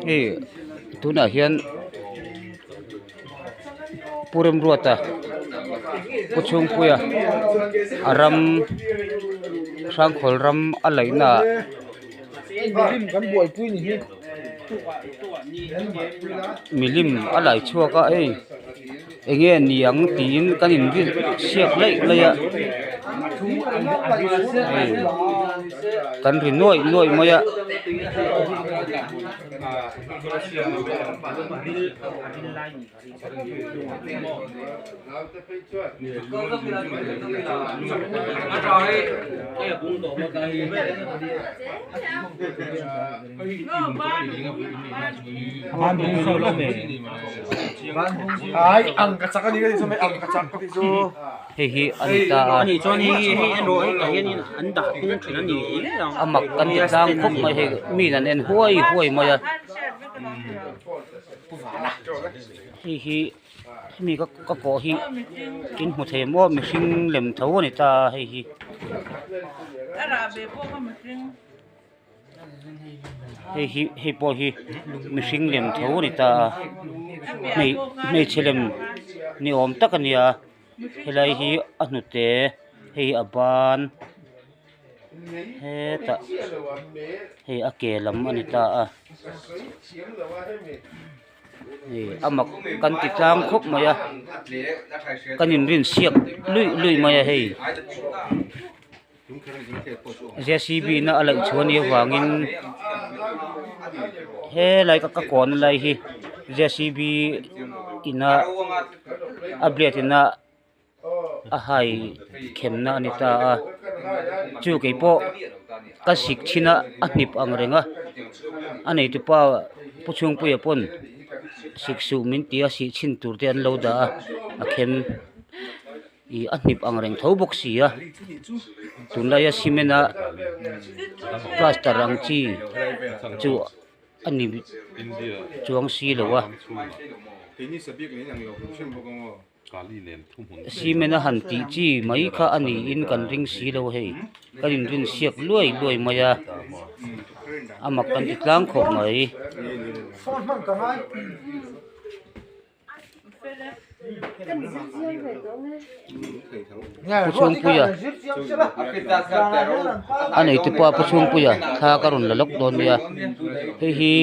Hei tunah hian Pu Remruata Pu Chhungpuia a ram Hrangkhawl ram a laih naah milim a lai chhuak a hei. Enge ni ang tiin kan in siak laih laih a hei kan ri nuaih nuaih mai a. Hei hi a ni ta a a mak kan ti tlang khawp mai hei mi in an en huai huai mai a hei hi hemi ka kawh hi in hmu thei maw mihring lem tho a ni ta a hei hi. Hei hi hei pawh hi mihring lem tho a ni ta a hmeichhe lem ni awm tak a ni a helai hi a hnute hei hi a ban hetah hei a ke lam a ni ta a hei a mak kan ti tlang khawp mai a kan inrin siak luih luih mai a hei. J c b na a laih chhuah anih avangin helai ka kawn lai hi j c b ina a blade ina a hai khem na a ni ta a chu keipawh ka sik thin a a hnip ang reng a a neitupa pu chhungpuia pawn sik suh min ti a sih chhin tur te an lo dah a a khem. Ih a hnip ang reng tho bawk si a tunlaia cement a plaster ang chi chu a ni chuang si lo a cement a han tih chi mai kha a niin kan ring si lo hei kan inrin siak luai luai mai a a mak kan ti tlang khawp mai. Pu Chhungpuia a nei te pawh a Pu Chhungpuia thla ka rawn la lawk dawn nia hei hi.